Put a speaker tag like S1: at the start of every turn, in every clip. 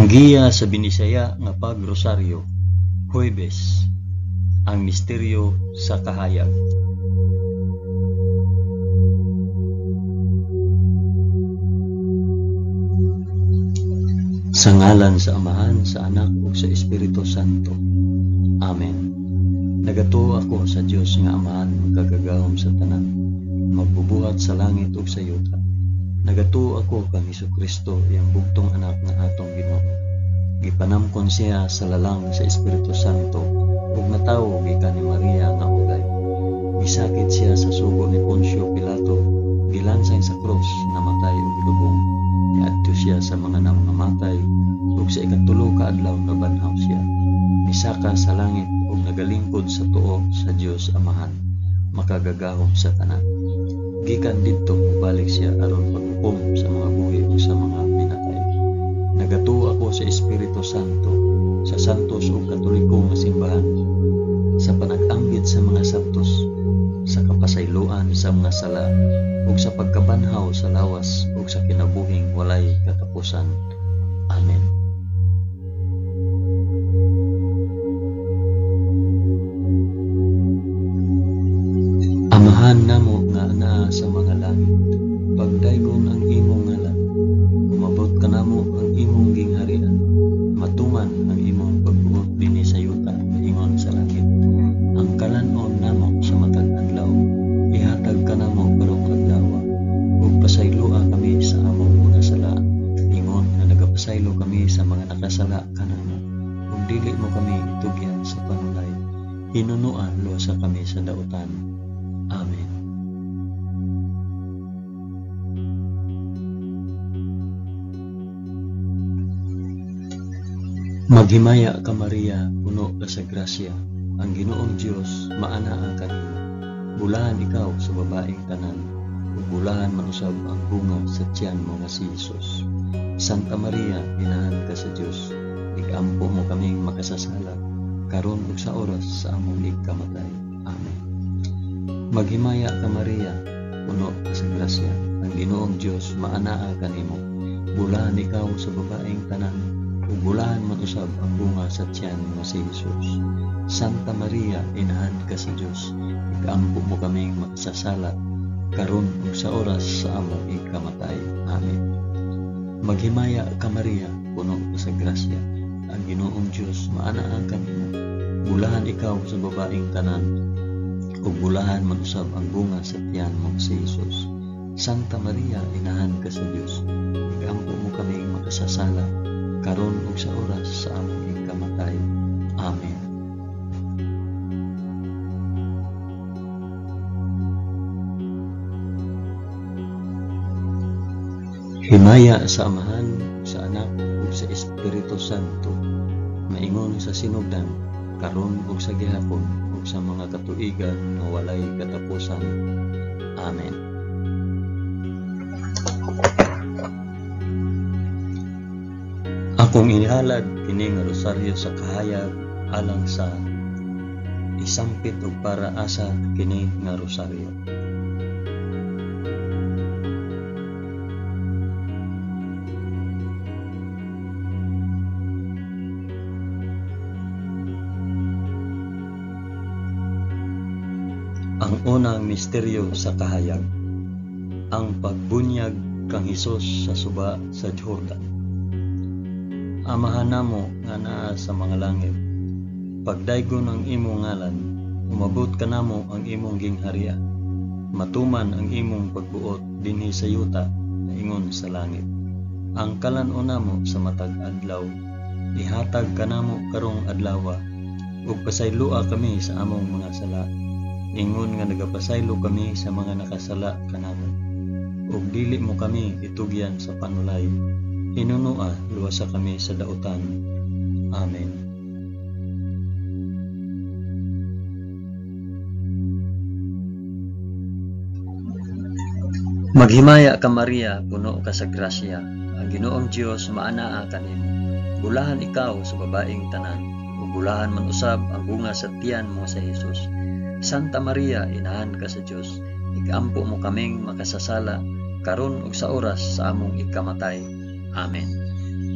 S1: Ang giya sa Binisaya nga pagrosaryo, Huwebes, ang misteryo sa kahayag. Sa ngalan sa Amahan, sa Anak ug sa Espiritu Santo. Amen. Nagatuo ako sa Dios nga Amahan, makagagahom sa tanan, magbubuhat sa langit ug sa yuta. Nagatuo ako kang Hesukristo, iyang bugtong anak nga atong Ginoo. Gipanamkon siya sa lalang sa Espiritu Santo ug natawo gikan ni Maria nga ugay. Gisakit siya sa sugo ni Poncio Pilato, gilansang sa krus, namatay ug gilubong. Niadto siya sa mga nangamatay ug sa ikatulo ka adlaw nabanhaw siya. Misaka sa langit ug nagalingkod sa tuo sa Dios Amahan, makagagahom sa tanan. Gikan didto mobalik siya aron paghukom sa mga buhi ug sa mga pinatay. Nagatuo ako sa Espiritu Santo, sa santos ug katoliko nga simbahan, sa panag-ambit sa mga santos, sa kapasayloan sa mga sala, ug sa pagkabanhaw sa lawas ug sa kinabuhing walay katapusan. Amen. Amahan namo nga naa sa mga langit, pagdaygon ang imong ngalan, umabot kanamo ang imong gingharian, matuman ang imong pagbuot dinhi sa yuta ingon sa langit. Ang kalan-on namo sa matag adlaw, ihatag kanamo karong adlaw, ug pasayloa kami sa among mga sala, ingon nga nagapasaylo kami sa mga nakasala kanamo, ug dili mo kami itugyan sa panulay, hinunoa luwasa kami sa dautan. Amen. Maghimaya ka Maria, puno ka sa grasya, ang Ginoong Dios maanaa kanimo. Bulahan ikaw sa babaeng tanan, ug bulahan man usab ang bunga sa tiyan mo nga si Jesus. Santa Maria, inahan ka sa Dios, igampo mo kaming makasasala, karon ug sa oras sa among ikamatay. Amen. Maghimaya ka Maria, puno ka sa grasya, ang Ginoong Dios maanaa kanimo. Bulahan ikaw sa babaeng tanan, ug bulahan man usab ang bunga sa tiyan mo si Jesus. Santa Maria, inahan ka sa Dios, ikampo mo kaming makasasala, karon ug sa oras sa among ikamatay. Amen. Maghimaya ka Maria, puno ka sa grasya, ang Ginoong Dios maanaa kanimo. Bulahan ikaw sa babaeng tanan, ug bulahan man usab ang bunga sa tiyan mo si Jesus. Santa Maria, inahan ka sa Dios, ikampo mo kaming makasasala, karon ug sa oras sa among ikamatay. Amen. Himaya sa Amahan, sa Anak ug sa Espiritu Santo, maingon sa sinugdan, karon ug sa gihapon, ug sa mga katuigan nga walay katapusan. Amen. Akong inihalad kini nga rosaryo sa kahayag alang sa isampit ug para asa kini nga rosaryo. Ang unang misteryo sa kahayag, ang pagbunyag kang Hesus sa suba sa Jordan. Amahan namo nga naa sa mga langit, pagdaygon ang imong ngalan, umabot kanamo ang imong gingharian, matuman ang imong pagbuot dinhi sa yuta ingon sa langit. Ang kalan-on namo sa matag adlaw, ihatag kanamo karong adlawa, ug pasayloa kami sa among mga sala, ingon nga nagapasaylo kami sa mga nakasala kanamo, ug dili mo kami itugyan sa panulay, hinunoa luwasa kami sa dautan. Amen. Maghimaya ka Maria, puno ka sa grasya, ang Ginoong Dios maanaa kanimo. Bulahan ikaw sa babaeng tanan, ug bulahan man usab ang bunga sa tiyan mo sa Jesus. Santa Maria, inahan ka sa Dios, ikampo mo kaming makasasala, karon ug sa oras sa among ikamatay. Amen.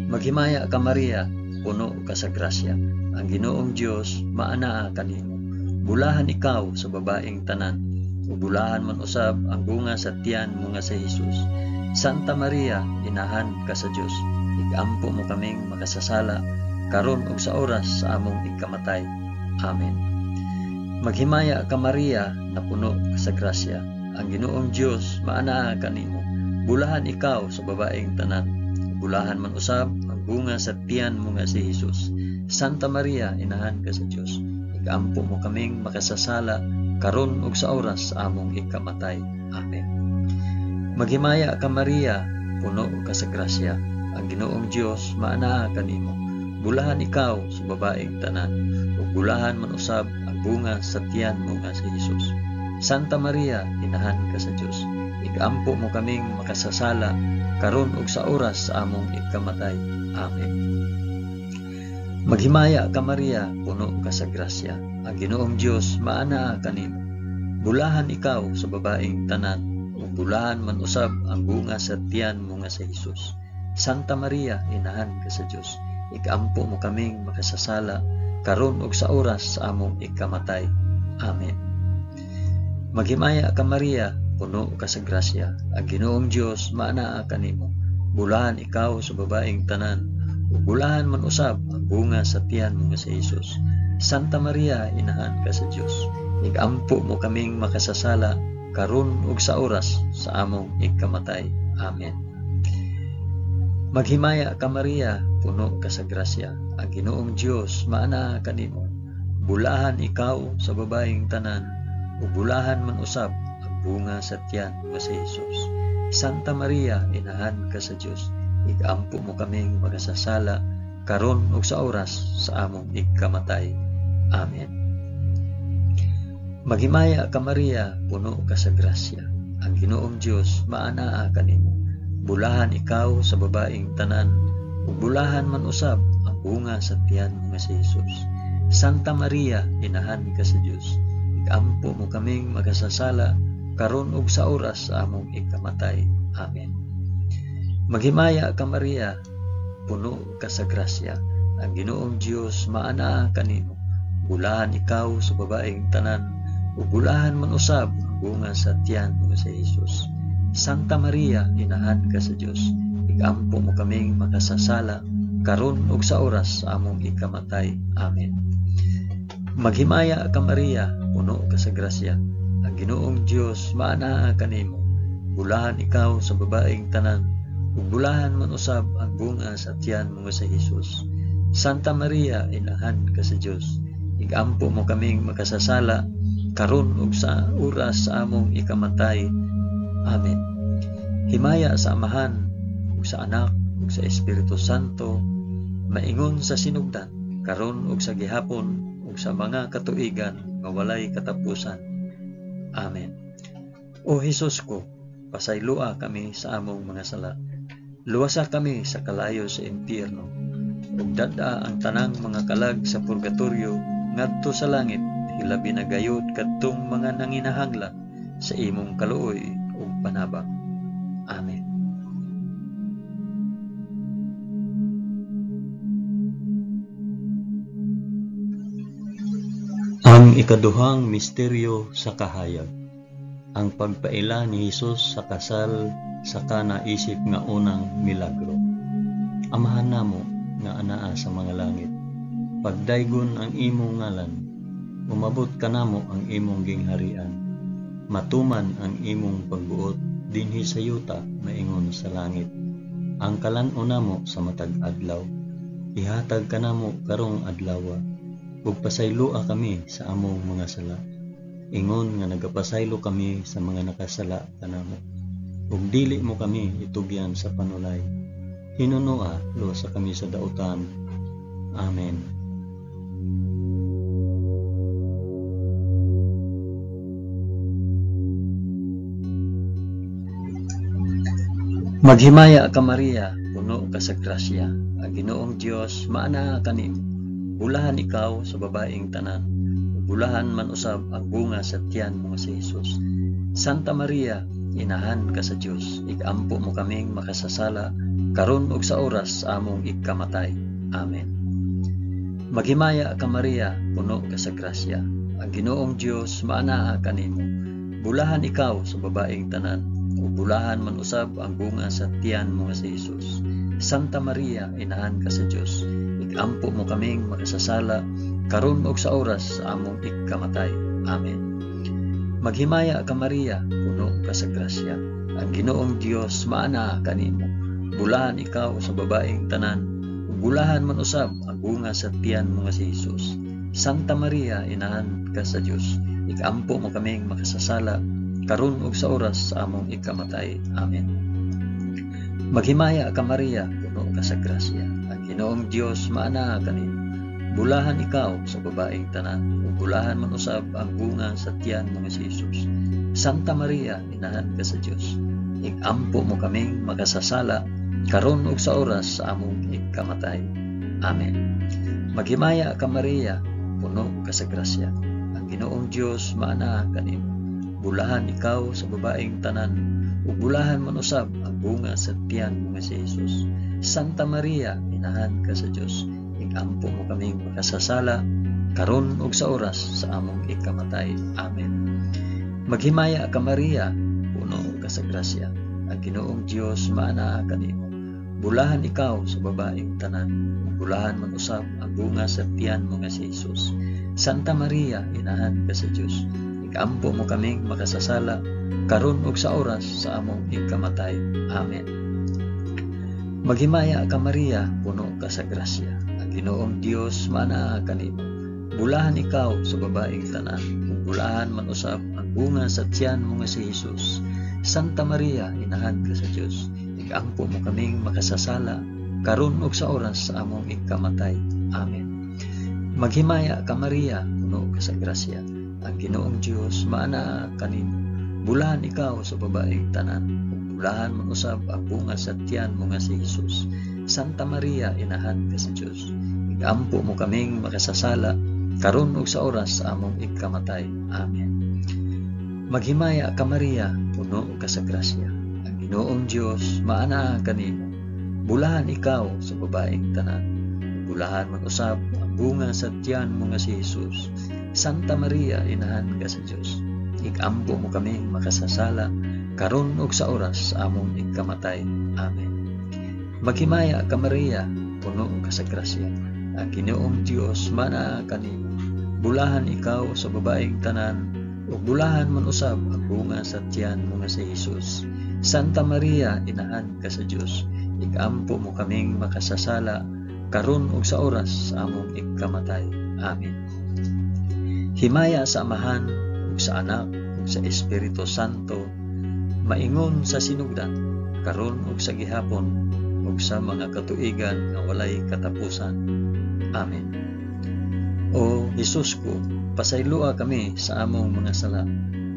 S1: Maghimaya ka Maria, puno ka sa grasya. Ang Ginoong Dios maanaa kanimo. Bulahan ikaw sa babaeng tanan, ug bulahan man usab ang bunga sa tiyan mo nga si Jesus. Santa Maria, inahan ka sa Dios, igampo mo kaming makasasala karon ug sa oras sa among ikamatay. Amen. Maghimaya ka Maria, napuno ka sa grasya. Ang Ginoong Dios maanaa kanimo. Bulahan ikaw sa babaeng tanan, bulahan man usab ang bunga sa tiyan mo nga si Jesus. Santa Maria, inahan ka sa Dios, igampo mo kaming makasasala karon ug sa oras sa among ikamatay. Amen. Maghimaya ka Maria, puno ka sa grasya. Ang Ginoong Dios maanaa kanimo. Bulahan ikaw sa babaeng tanan, ug bulahan man usab ang bunga sa tiyan mo nga si Jesus. Santa Maria, inahan ka sa Dios, igampo mo kaming makasasala karon ug sa oras sa among ikamatay. Amen. Maghimaya ka Maria, puno ka sa grasya. Ang Ginoong Dios maanaa kanimo. Bulahan ikaw sa babaeng tanan, ug bulahan man usab ang bunga sa tiyan mo nga si Jesus. Santa Maria, inahan ka sa Dios, igampo mo kaming makasasala karon ug sa oras sa among ikamatay. Amen. Maghimaya ka Maria, puno ka sa grasya. Ang Ginoong Dios maanaa kanimo. Bulahan ikaw sa babaeng tanan, ug bulahan man usab ang bunga sa tiyan mo nga si Jesus. Santa Maria, inahan ka sa Dios, igampo mo kaming makasasala karon ug sa oras sa among ikamatay. Amen. Maghimaya ka Maria, puno ka sa grasya. Ang Ginoong Dios maanaa kanimo. Bulahan ikaw sa babaeng tanan, ug bulahan man usab ang bunga sa tiyan mo si Jesus. Santa Maria, inahan ka sa Dios, igampo mo kaming makasasala karon ug sa oras sa among ikamatay. Amen. Maghimaya ka Maria, puno ka sa grasya. Ang Ginoong Dios maanaa kanimo. Bulahan ikaw sa babaeng tanan, ug bulahan man usab ang bunga sa tiyan mo nga si Jesus. Santa Maria, inahan ka sa Dios, igampo mo kaming makasasala karon ug sa oras sa among ikamatay. Amen. Maghimaya ka Maria, puno ka sa grasya. Ang Ginoong Dios maanaa kanimo. Bulahan ikaw sa babaeng tanan, ug bulahan man usab ang bunga sa tiyan mo nga si Jesus. Santa Maria, inahan ka sa Dios, igampo mo kaming makasasala karon ug sa oras sa among ikamatay. Amen. Maghimaya ka Maria, puno ka sa grasya. Ang Ginoong Dios maanaa kanimo. Bulahan ikaw sa babaeng tanan, ug bulahan man usab ang bunga sa tiyan mo nga si Jesus. Santa Maria, inahan ka sa Dios, igampo mo kaming makasasala karon ug sa oras sa among ikamatay. Amen. Himaya sa Amahan ug sa Anak ug sa Espiritu Santo, maingon sa sinugdan, karon ug sa gihapon ug sa mga katuigan nga walay katapusan. Amen. O Hesus ko, pasayloa kami sa among mga sala. Luwasa kami sa kalayo sa impyerno. Ug dad-a ang tanang mga kalag sa purgatorio ngadto sa langit, hilabi na gayud kadtong mga nanginahanglan sa imong kaluoy ug panabang. Amen. Ang ikaduhang misteryo sa kahayag, ang pagpaila ni Hesus sa kasal sa Kana isip nga unang milagro. Amahan namo nga anaa sa mga langit, pagdaygon ang imong ngalan, umabot kanamo ang imong gingharian, matuman ang imong pagbuot dinhi sa yuta maingon sa langit. Ang kalan-on namo sa matag adlaw, ihatag kanamo karong adlawa, ug pasayloa kami sa among mga sala, ingon nga nagapasaylo kami sa mga nakasala kanamo. Ug dili mo kami itugyan sa panulay, hinunoa luwasa kami sa dautan. Amen. Maghimaya ka Maria, puno ka sa grasya. Ang Ginoong Dios maanaa kanimo. Bulahan ikaw sa babaeng tanan, ug bulahan man usab ang bunga sa tiyan mo nga si Hesus. Santa Maria, Inahan ka sa Dios, igampo mo kaming makasasala, karon ug sa oras sa among ikamatay. Amen. Maghimaya ka Maria, puno ka sa grasya. Ang Ginoong Dios maanaa kanimo. Bulahan ikaw sa babaeng tanan, ug bulahan man usab ang bunga sa tiyan mo nga si Jesus. Santa Maria, inahan ka sa Dios, igampo mo kaming makasasala, karon ug sa oras sa among ikamatay. Amen. Maghimaya ka Maria, puno ka sa grasya. Ang Ginoong Dios maanaa kanimo. Bulahan ikaw sa babaeng tanan, ug bulahan man usab ang bunga sa tiyan mo nga si Jesus. Santa Maria, inahan ka sa Dios, ikampo mo kaming makasasala, karon ug sa oras sa among ikamatay. Amen. Maghimaya ka Maria, puno ka sa grasya. Ang Ginoong Dios maanaa kanimo. Bulahan ikaw sa babaeng tanan, ug bulahan man usab ang bunga sa tiyan mo nga si Jesus. Santa Maria, inahan ka sa Dios, igampo mo kaming makasasala, karon ug sa oras sa among ikamatay. Amen. Maghimaya ka Maria, puno ka sa grasya. Ang Ginoong Dios maanaa kanimo. Bulahan ikaw sa babaeng tanan, ug bulahan man usab ang bunga sa tiyan mo nga si Jesus. Santa Maria, inahan ka sa Dios, igampo mo kaming makasasala, karon ug sa oras sa among ikamatay. Amen. Maghimaya ka Maria, puno ka sa grasya. Ang Ginoong Dios maanaa kanimo. Bulahan ikaw sa babaeng tanan, ug bulahan man usab ang bunga sa tiyan mo nga si Jesus. Santa Maria, inahan ka sa Dios, igampo mo kaming makasasala, karon ug sa oras sa among ikamatay. Amen. Maghimaya ka Maria, puno ka sa grasya. Ang Ginoong Dios maanaa kanimo. Bulahan ikaw sa babaeng tanan, ug bulahan man usab ang bunga sa tiyan mo nga si Jesus. Santa Maria, inahan ka sa Dios, igampo mo kaming makasasala, karon ug sa oras sa among ikamatay. Amen. Maghimaya ka Maria, puno ka sa grasya. Ang Ginoong Dios maanaa kanimo. Bulahan ikaw sa babaeng tanan, ug bulahan man usab ang bunga sa tiyan mo nga si Jesus. Santa Maria, inahan ka sa Dios, igampo mo kaming makasasala, karon ug sa oras sa among ikamatay. Amen. Maghimaya ka Maria, puno ka sa grasya. Ang Ginoong Dios maanaa kanimo. Bulahan ikaw sa babaeng tanan, ug bulahan man usab ang bunga sa tiyan mo nga si Jesus. Santa Maria, inahan ka sa Dios, igampo mo kaming makasasala, karon ug sa oras sa among ikamatay. Amen. Maghimaya ka Maria, puno ka sa grasya. Ang Ginoong Dios maanaa kanimo. Bulahan ikaw sa babaeng tanan, ug bulahan man usab ang bunga sa tiyan mo nga si Jesus. Santa Maria, inahan ka sa Dios, igampo mo kaming makasasala, karon ug sa oras sa among ikamatay. Amen. Himaya sa Amahan, ug sa Anak, ug sa Espiritu Santo, maingon sa sinugdan, karon ug sa gihapon, ug sa mga katuigan nga walay katapusan. Amen. O Jesus ko, pasayloa kami sa among mga sala.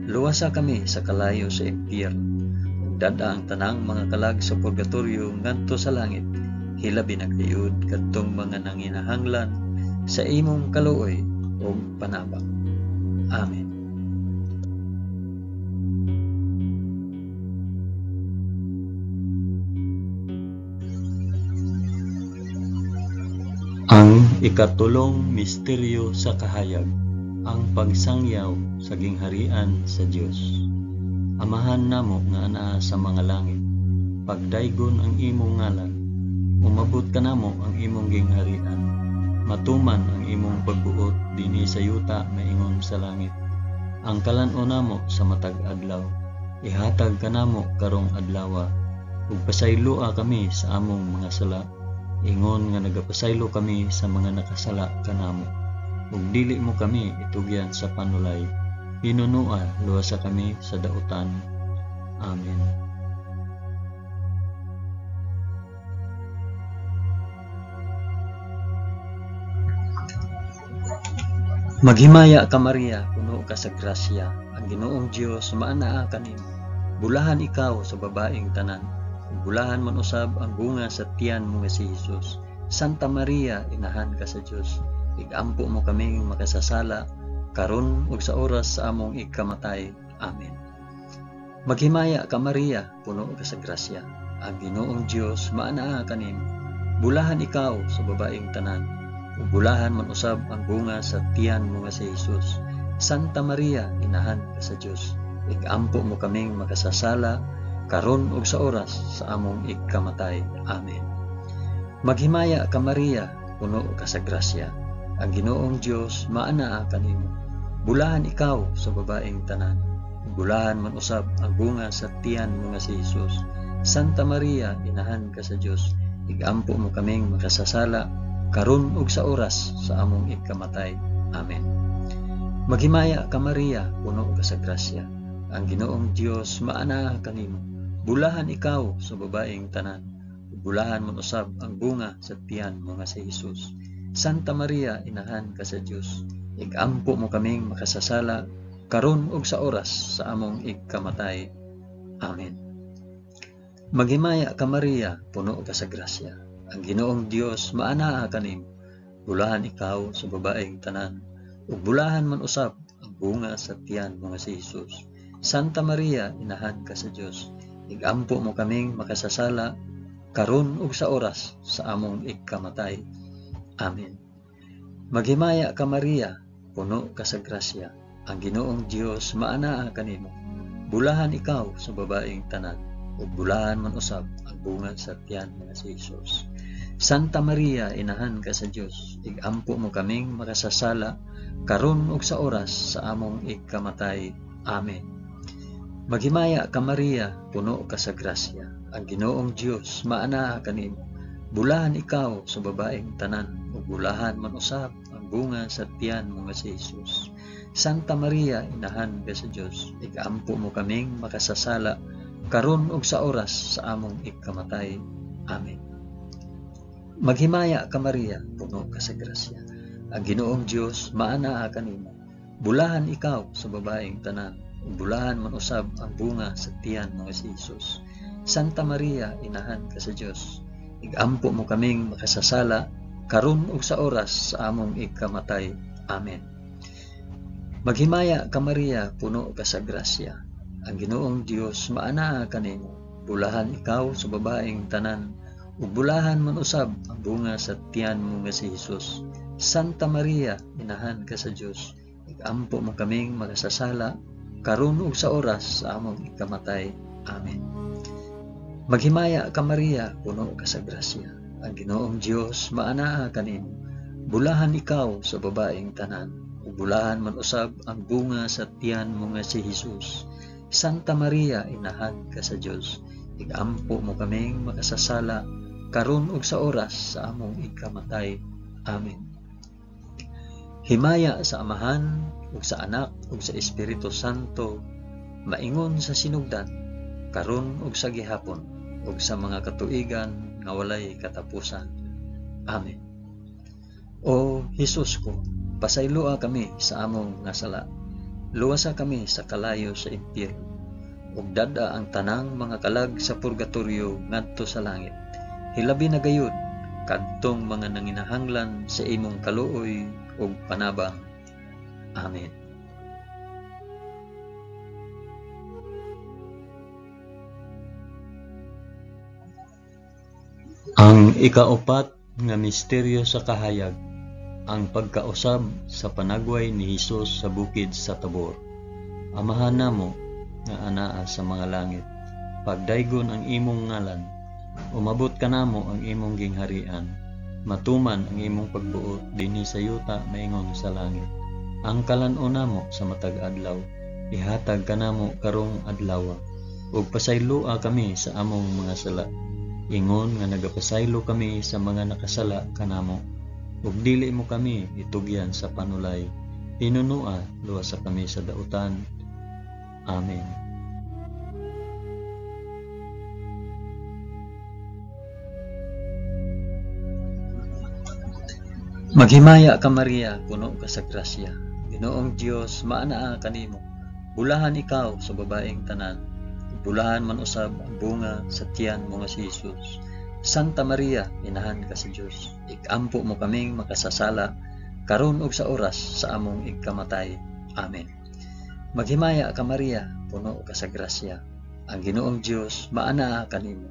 S1: Luwasa kami sa kalayo sa impyerno. Ug dad-a ang tanang mga kalag sa purgatorio ngadto sa langit. Hilabi na gayud kadtong mga nanginahanglan sa imong kaluoy ug panabang. Amen. Ang ikatulong misteryo sa kahayag, ang pagsangyaw sa gingharian sa Dios. Amahan namo nga anaa sa mga langit, pagdaygon ang imong ngalan, umabot kanamo ang imong gingharian, matuman ang imong pagbuot dinhi sa yuta maingon sa langit. Ang kalan-on namo sa matag adlaw, ihatag kanamo karong adlawa, ug pasayloa kami sa among mga sala, ingon nga nagapasaylo kami sa mga nakasala kanamo. Ug dili mo kami itugyan sa panulay, hinunua luwasa kami sa dautan. Amen. Maghimaya ka Maria, puno ka sa grasya. Ang Ginoong Dios maanaa kanimo. Bulahan ikaw sa babaeng tanan, bulahan man usab ang bunga sa tiyan mo nga si Jesus. Santa Maria, inahan ka sa Dios, igampo mo kaming makasasala, karon ug sa oras sa among ikamatay. Amen. Maghimaya ka Maria, puno ka sa grasya. Ang Ginoong Dios maanaa kanimo. Bulahan ikaw sa babaeng tanan, ug bulahan man usab ang bunga sa tiyan mo nga si Jesus. Santa Maria, inahan ka sa Dios, igampo mo kaming makasasala karon ug sa oras sa among igkamatay. Amen. Maghimaya ka Maria, puno ka sa grasya. Ang Ginoong Dios maanaa kanimo. Bulahan ikaw sa babaeng tanan, ug bulahan man usab ang bunga sa tiyan mo nga si Jesus. Santa Maria, inahan ka sa Dios, igampo mo kaming makasasala karon ug sa oras sa among igkamatay. Amen. Maghimaya ka Maria, puno ka sa grasya. Ang Ginoong Dios maanaa kanimo. Bulahan ikaw sa babaeng tanan, ug bulahan man usab ang bunga sa tiyan mo nga si Jesus. Santa Maria, inahan ka sa Dios, igampo mo kaming makasasala karon ug sa oras sa among igkamatay. Amen. Maghimaya ka Maria, puno ka sa grasya. Ang Ginoong Dios maanaa kanimo. Bulahan ikaw sa babaeng tanan, ug bulahan man usab ang bunga sa tiyan mo nga si Jesus. Santa Maria, inahan ka sa Dios, igampo mo kaming makasasala karon ug sa oras sa among igkamatay. Amen. Maghimaya ka Maria, puno ka sa grasya. Ang Ginoong Dios maanaa kanimo. Bulahan ikaw sa babaeng tanan, ug bulahan man usab ang bunga sa tiyan mo nga si Jesus. Santa Maria, inahan ka sa Dios, igampo mo kaming makasasala karon ug sa oras sa among igkamatay. Amen. Maghimaya ka Maria, puno ka sa grasya. Ang Ginoong Dios maanaa kanimo. Bulahan ikaw sa babaeng tanan, ug bulahan man usab ang bunga sa tiyan mo nga si Jesus. Santa Maria, inahan ka sa Dios, igampo mo kaming makasasala karon ug sa oras sa among igkamatay. Amen. Maghimaya ka Maria, puno ka sa grasya. Ang Ginoong Dios maanaa kanimo. Bulahan ikaw sa babaeng tanan, ug bulahan man usab ang bunga sa tiyan mo nga si Jesus. Santa Maria, inahan ka sa Dios, igampo mo kaming makasasala karon ug sa oras sa among igkamatay. Amen. Maghimaya ka Maria, puno ka sa grasya. Ang Ginoong Dios maanaa kanimo. Bulahan ikaw sa babaeng tanan, ug bulahan man usab ang bunga sa tiyan mo nga si Jesus. Santa Maria, inahan ka sa Dios, igampo mo kaming makasasala karon ug sa oras sa among ikamatay. Amen. Maghimaya ka Maria, puno ka sa grasya. Ang Ginoong Dios maanaa kanimo. Bulahan ikaw sa babaeng tanan, ug bulahan man usab ang bunga sa tiyan mo nga si Jesus. Santa Maria, inahan ka sa Dios, igampo mo kaming makasasala karon ug sa oras sa among ikamatay. Amen. Himaya sa Amahan ug sa Anak ug sa Espiritu Santo, maingon sa sinugdan, karon ug sa gihapon, ug sa mga katuigan nga walay katapusan. Amen. O Hesus ko, pasayloa kami sa among nga sala. Luwasa kami sa kalayo sa impyerno, ug dad-a ang tanang mga kalag sa purgatorio ngadto sa langit. Hilabi na gayud kadtong mga nanginahanglan sa imong kaluoy ug panabang. Amen. Ang ikaupat nga misteryo sa kahayag, ang pagkausab sa panagway ni Hesus sa bukid sa Tabor. Amahan namo nga anaa sa mga langit, pagdaygon ang imong ngalan, umabot kanamo ang imong gingharian, matuman ang imong pagbuot dinhi sa yuta maingon sa langit. Ang kalan-on namo sa matag adlaw, ihatag kanamo karong adlaw, ug pasayloa kami sa among mga sala, ingon nga nagapasaylo kami sa mga nakasala kanamo, ug dili mo kami itugyan sa panulay, hinunua luwasa kami sa dautan. Amen. Maghimaya ka Maria, puno ka sa grasya. Ginoong Dios maanaa kanimo. Bulahan ikaw sa babaeng tanan, bulahan man usab ang bunga sa tiyan mo nga si Jesus. Santa Maria, inahan ka sa Dios, ikampo mo kaming makasasala karon ug sa oras sa among igkamatay. Amen. Maghimaya ka Maria, puno ka sa grasya. Ang Ginoong Dios maanaa kanimo.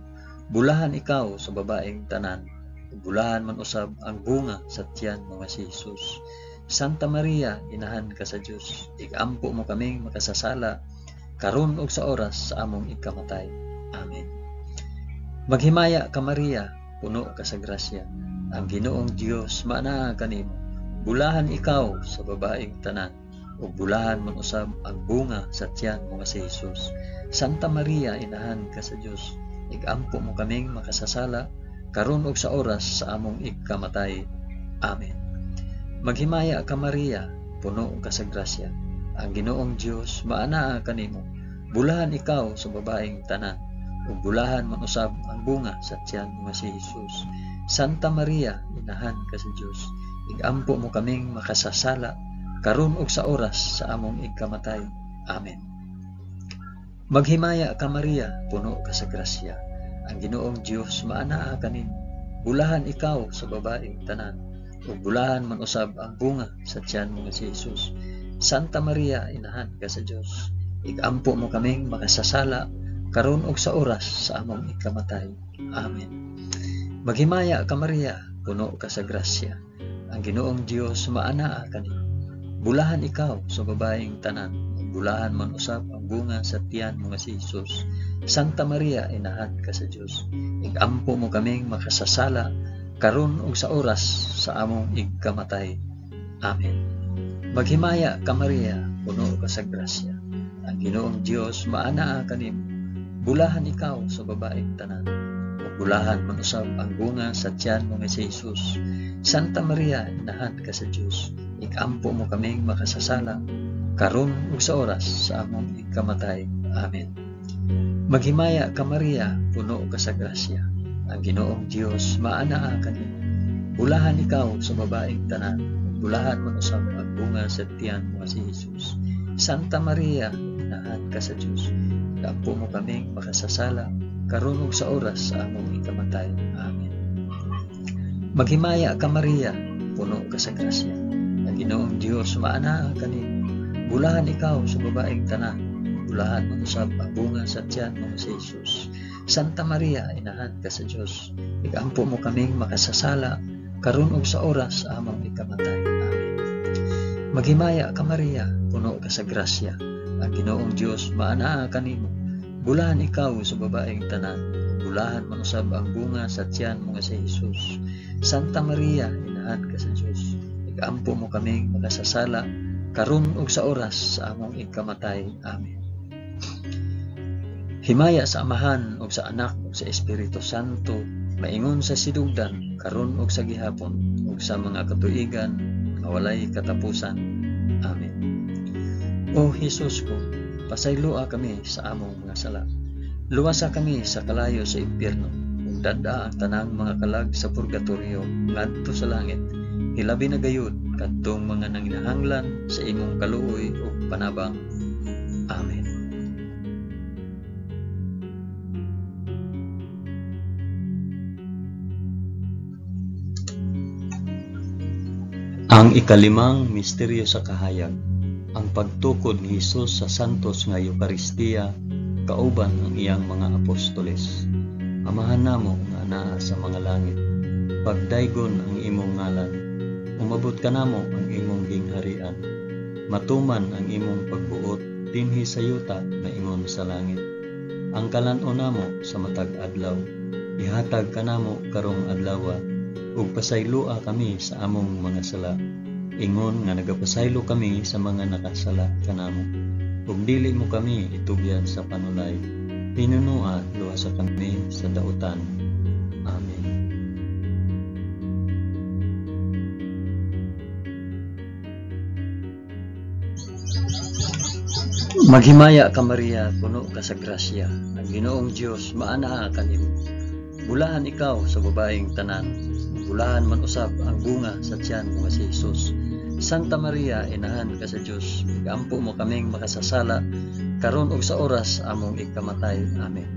S1: Bulahan ikaw sa babaeng tanan, ug bulahan man usab ang bunga sa tiyan mo nga si Jesus. Santa Maria, inahan ka sa Dios, igampo mo kaming makasasala karon ug sa oras sa among ikamatay. Amen. Maghimaya ka Maria, puno ka sa grasya. Ang Ginoong Dios maanaa kanimo. Bulahan ikaw sa babaeng tanan, ug bulahan man usab ang bunga sa tiyan mo nga si Jesus. Santa Maria, inahan ka sa Dios, igampo mo kaming makasasala karon ug sa oras sa among ikamatay. Amen. Maghimaya ka Maria, puno ka sa grasya. Ang Ginoong Dios maanaa kanimo. Bulahan ikaw sa babaeng tanan, ug bulahan man usab ang bunga sa tiyan mo nga si Jesus. Santa Maria, inahan ka sa Dios, igampo mo kaming makasasala karon ug sa oras sa among ikamatay. Amen. Maghimaya ka Maria, puno ka sa grasya. Ang Ginoong Dios maanaa kanimo. Bulahan ikaw sa babaeng tanan, ug bulahan man usab ang bunga sa tiyan mo nga si Jesus. Santa Maria, inahan ka sa Dios, igampo mo kaming makasasala karon ug sa oras sa among ikamatay. Amen. Maghimaya ka Maria, puno ka sa grasya. Ang Ginoong Dios maanaa kanimo. Bulahan ikaw sa babaeng tanan, ug bulahan man usab ang bunga sa tiyan mo nga si Jesus. Santa Maria, inahan ka sa Dios, igampo mo kaming makasasala karon ug sa oras sa among ikamatay. Amen. Maghimaya ka Maria, puno ka sa grasya. Ang Ginoong Dios maanaa kanimo. Bulahan ikaw sa babaeng tanan, ug bulahan man usab ang bunga sa tiyan mo nga si Jesus. Santa Maria, inahan ka sa Dios, igampo mo kaming makasasala karon ug sa oras sa among ikamatay. Amen. Maghimaya ka Maria, puno ka sa grasya. Ang Ginoong Dios maanaa kanimo. Bulahan ikaw sa babaeng tanan, ug bulahan man usab ang bunga sa tiyan mo nga si Jesus. Santa Maria, inahan ka sa Dios, igampo mo kaming makasasala karon ug sa oras sa among ikamatay. Amen. Maghimaya ka Maria, puno ka sa grasya. Ang Ginoong Dios maanaa kanimo. Bulahan ikaw sa babaeng tanan, bulahan man usab ang bunga sa tiyan mo nga si Jesus. Santa Maria, inahan ka sa Dios, igampo mo kaming makasasala karon ug sa oras sa among ikamatay. Amen. Maghimaya ka Maria, puno ka sa grasya. Ang Ginoong Dios maanaa kanimo. Bulahan ikaw sa babaeng tanan, bulahan man usab ang bunga sa tiyan mo nga si Jesus. Santa Maria, inahan ka sa Dios, igampo mo kaming makasasala karon ug sa oras sa among ikamatay. Amen. Himaya sa Amahan ug sa Anak ug sa Espiritu Santo, maingon sa sidugdan karon ug sa gihapon ug sa mga katuigan nga walay katapusan. Amen. O Hesus ko, pasayloa kami sa among mga sala. Luwasa kami sa kalayo sa impyerno ug dad-a ang tanang mga kalag sa purgatorio ngadto sa langit. Hilabi na gayud kadtong mga nanginahanglan sa imong kaluoy ug panabang. Amen. Ang ikalimang misteryo sa kahayag, ang pagtukod ni Hesus sa santos nga Eukaristiya kauban ang iyang mga apostoles. Amahan namo nga anaa sa mga langit, pagdaygon ang imong ngalan, umabot kanamo ang imong gingharian, matuman ang imong pagbuot dinhi sa yuta maingon sa langit. Ang kalan-on namo sa matag adlaw, ihatag kanamo karong adlawa, ug pasayloa kami sa among mga sala, ingon nga nagapasaylo kami sa mga nakasala kanamo. Ug dili mo kami itugyan sa panulay, hinunua luwasa kami sa dautan. Amen. Maghimaya ka Maria, puno ka sa grasya. Ang Ginoong Dios maanaa kanimo. Bulahan ikaw sa babaeng tanan, bulahan man usab ang bunga sa tiyan mo nga si Jesus. Santa Maria, inahan ka sa Dios, igampo mo kaming makasasala karon ug sa oras among ikamatay. Amen.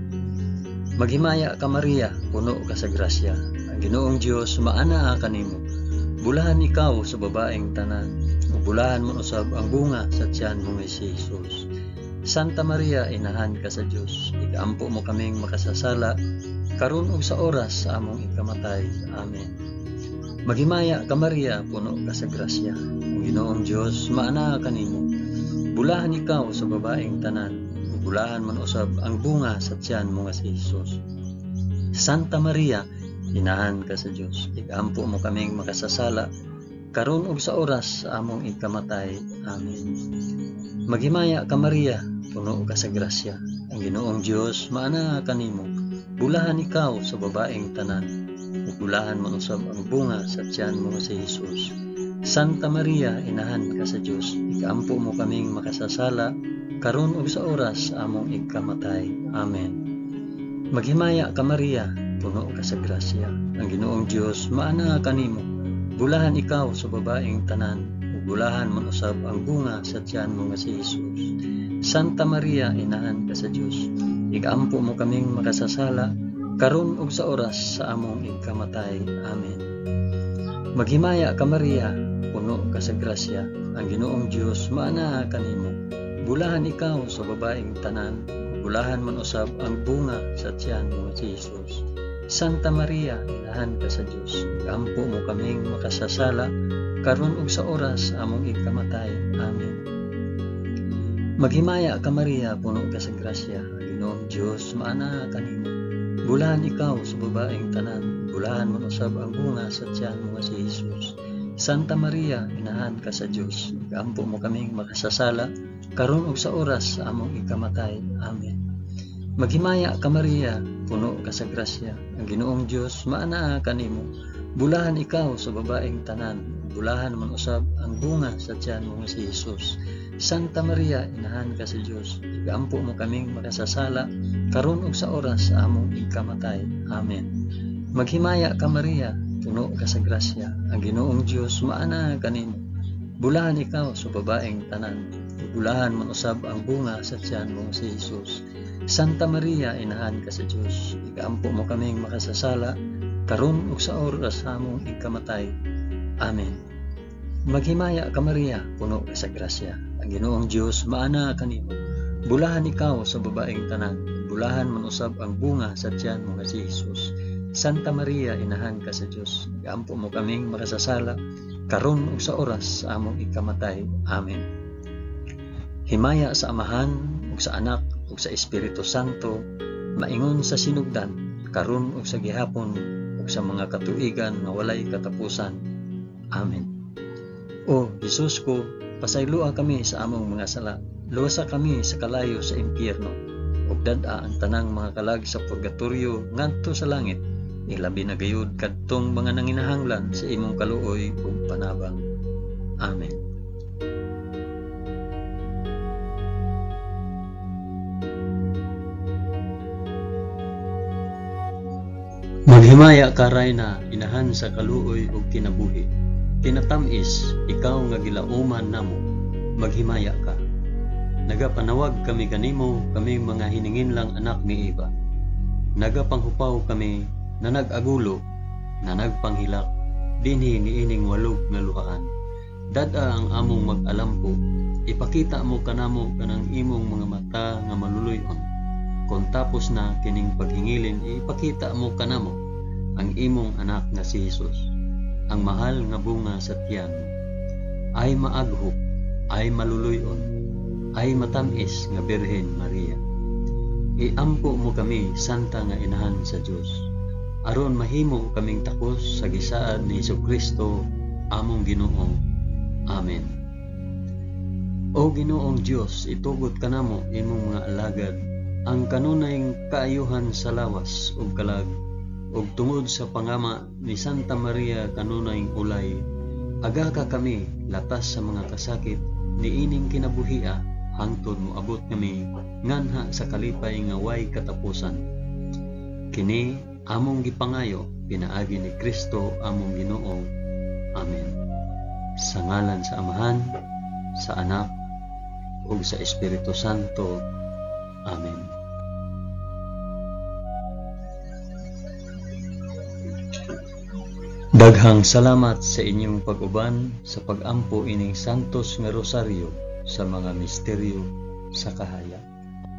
S1: Maghimaya ka Maria, puno ka sa grasya. Ang Ginoong Dios maanaa kanimo. Bulahan ikaw sa babaeng tanan, ug bulahan man usab ang bunga sa tiyan mo nga si Jesus. Santa Maria, inahan ka sa Dios, igaampo mo kaming makasasala, karon ug sa oras sa among ikamatay. Amen. Maghimaya ka Maria, puno ka sa grasya. Ang Ginoong Dios maanaa kanimo. Bulahan ikaw sa babaeng tanan, ug bulahan man usab ang bunga sa tiyan mo nga si Hesus. Santa Maria, inahan ka sa Dios, igaampo mo kaming makasasala, karon ug sa oras sa among ikamatay. Amen. Maghimaya ka Maria, puno ka sa grasya. Ang Ginoong Dios maanaa kanimo. Bulahan ikaw sa babaeng tanan, ug bulahan man usab ang bunga sa tiyan mo nga si Hesus. Santa Maria, inahan ka sa Dios, igaampo mo kaming makasasala, karon ug sa oras sa among ikamatay. Amen. Maghimaya ka Maria, puno ka sa grasya. Ang Ginoong Dios maanaa kanimo. Bulahan ikaw sa babaeng tanan, ug bulahan man usab ang bunga sa tiyan mo nga si Hesus. Santa Maria, inahan ka sa Dios, igaampo mo kaming makasasala, karon ug sa oras sa among ikamatay. Amen. Maghimaya ka Maria, puno ka sa grasya. Ang Ginoong Dios maanaa kanimo. Bulahan ikaw sa babaeng tanan, ug bulahan man usab ang bunga sa tiyan mo nga si Hesus. Santa Maria, inahan ka sa Dios, igaampo mo kaming makasasala, karon ug sa oras sa among ikamatay. Amen. Maghimaya ka Maria, puno ka sa grasya. Ang Ginoong Dios maanaa kanimo. Bulahan ikaw sa babaeng tanan, bulahan man usab ang bunga sa tiyan mo nga si Hesus. Santa Maria, inahan ka sa Dios, igaampo mo kaming makasasala, karon ug sa oras sa among ikamatay. Amen. Maghimaya ka Maria, puno ka sa grasya. Ang Ginoong Dios maanaa kanimo. Bulahan ikaw sa babaeng tanan, bulahan man usab ang bunga sa tiyan mo nga si Hesus. Santa Maria, inahan ka sa Dios, igaampo mo kaming makasasala, karon ug sa oras sa among ikamatay. Amen. Maghimaya ka Maria, puno ka sa grasya. Ang Ginoong Dios maanaa kanimo. Bulahan ikaw sa babaeng tanan, bulahan man usab ang bunga sa tiyan mo nga si Hesus. Santa Maria, inahan ka sa Dios, igaampo mo kaming makasasala, karon ug sa oras sa among ikamatay. Amen. Maghimaya ka Maria, puno ka sa grasya. Ang Ginoong Dios maanaa kanimo. Bulahan ikaw sa babaeng tanan, bulahan man usab ang bunga sa tiyan mo nga si Hesus. Santa Maria, inahan ka sa Dios, igaampo mo kaming makasasala, karon ug sa oras sa among ikamatay. Amen. Himaya sa Amahan ug sa Anak ug sa Espiritu Santo, maingon sa sinugdan, karon ug sa gihapon ug sa mga katuigan nga walay katapusan. Amen. O Hesus ko, pasayloa kami sa among mga sala, luwasa kami sa kalayo sa impyerno, ug dad-a ang tanang mga kalag sa purgatorio ngadto sa langit, ilabi na gayud kadtong mga nanginahanglan sa imong kaluoy ug panabang. Amen. Maghimaya ka Rayna, inahan sa kaluoy ug kinabuhi. Kinatamis, ikaw nga gilauman namo, maghimaya ka. Nagapanawag kami kanimo, kami mga hininginlang anak ni Eva. Nagapanghupaw kami na nag-agulo, na nagpanghilak, dinhi niining walog nga luhaan. Dad-a ang among mag-alampo, ipakita mo kanamo kanang imong mga mata nga maluluy-on. Kung tapos na kining paghingilin, ipakita mo kanamo ang imong anak nga si Hesus, ang mahal nga bunga sa tiyan mo. Ay maaghop, ay maluluy-on, ay matamis nga Birhen Maria. Iampo mo kami, Santa nga Inahan sa Dios, aron mahimo kaming takos sa gisaad ni Hesukristo among Ginoo. Amen. O Ginoong Dios, itugot kanamo imong mga alagad ang kanunay kaayuhan sa lawas ug kalag, ug tungod sa pangama ni Santa Maria kanunay ulay, agaka kami latas sa mga kasakit niining kinabuhia hangtod moabot kami nganha sa kalipay nga way katapusan. Kini among gipangayo pinaagi ni Kristo among Ginoo. Amen. Sa ngalan sa Amahan, sa Anak, ug sa Espiritu Santo. Amen. Daghang salamat sa inyong pag-uban sa pag-ampo ining Santos nga Rosaryo sa mga misteryo sa kahayag.